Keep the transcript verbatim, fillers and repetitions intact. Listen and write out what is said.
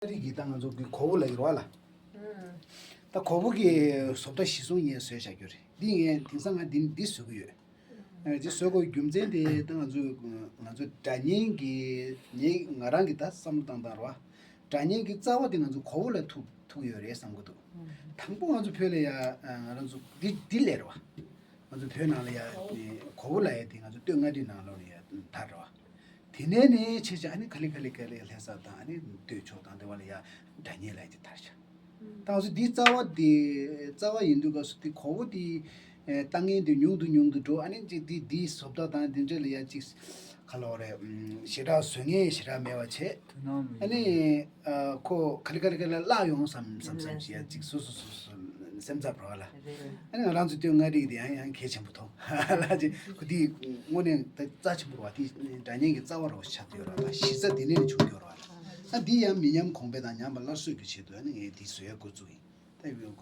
རིགས་ཀྱི་ད་ང་ཚོ་གི་གོར་པོ་ལབ་ཀྱི་རེད་བ་ལ། ད་གོར་པོ་གི་བཟོ་ལྟ་གཞིར་བཟུང་ངས་བཟོས་བཞག་རྒྱུ་རེད། འདི་ངས་དེང་སང་ང་འདི་འདི་བཟོ་གི་ཡོད། ཨ་འདི་བཟོ་དགོས་རྒྱུ་མཚན་དེ་ད་ང་ཚོ་ང་ཚོ་སྒྲ་སྙན་གྱི་ངས་ང་རང་གི་ད་བསམ་བློ་བཏང་སྟངས་རེད་བ། སྒྲ་སྙན་གྱི་རྩ་བ་དེ་ང་ཚོ་གོར་པོ་ལ་ཐུག་ཐུག་ཡོད་རེད་བསམ་གི་འདུག། དང་པོ་ང་ཚོ་བོད་ལ་ཡ་ང་རང་ཚོ་འདི་འདི་ལས་རེད་བ། ང་ཚོ་བོད་ནང་ལ་ཡ་གོར་པོ་ལབ་ཡ་དེ་ང་ཚོ་སྟོད་མངའ་སྡེ་ནང་ལོགས་ལ་ཡ་དར་རེད་བ། དེ་ནས་ནི་ཆེ་ཆེ་ཨ་ནི་ག་ལེ་ག་ལེ་ག་ལེ་ལྷ་ས་དང་ཨ་ནི་སྟོད་ཕྱོགས་དང་དེ་བ་ལ་ཡ་སྒྲ་སྙན་ལབ་ཡ་དེ་དར་ཤག། ད་ང་ཚོ་འདི་རྩ་བ་དེ་རྩ་བ་ཡིན་དུས་སྐབས་སུ་དེ་གོར་པོ་དེ་ལྟ་ངན་དེ་ཉུང་དུ་ཉུང་དུ་འགྲོ། ཨ་ནི་ཅིག་དེ་དེའི་བཟོ་ལྟ་དང་དེ་འདྲ་ལ་ཡ་ཅིག་ག་ལབ་དགོས་རེད། ཞེ་དྲག་བཟོ་མཁན་ཞེ་དྲག་མེད་པ་བྱས། དོ་སྣང་མི་ཨ་ནི་ཡོང་། ཨ་ཁོ་ག་ལེ་ག་ལེ་ག་ལེ་བརླག་ཡོང་བསམ་བསམ་བསམ་ཞིག་ཡ་ཅིག་སོ་སོ་སོ་སོ་སེམས་འཚབ་འགྲོ་བ་ལ། ཨ་ནི་ང་རང་ཚོ་སྟོད་མངའ་རིས་དེ་ཡང་ཡང་གལ་ཆེན་པོ་མཐོང་ལ་ཅིག་ཁོ་དེ་དངོས་གནས་ད་རྩ་ཆེན་པོ་རེད་བ། དེ་སྒྲ་སྙན་གྱི་རྩ་བ་རེད་བ་ཆགས་ཡོད་རེད་བ། གཞི་རྩ་དེ་ནས་ནས་བྱུང་ཡོད་རེད་བ། ཨ་འདི་ཡང་མི་ཉམས་གོང་འཕེལ་དང་ཉམས་པ་སླར་གསོ་གི་ཆེད་དུ་ཨ་ནི་ངས་འདི་བཟོ་ཡ་འགོ་བཙུགས་ཡིན། ད་ཡོད་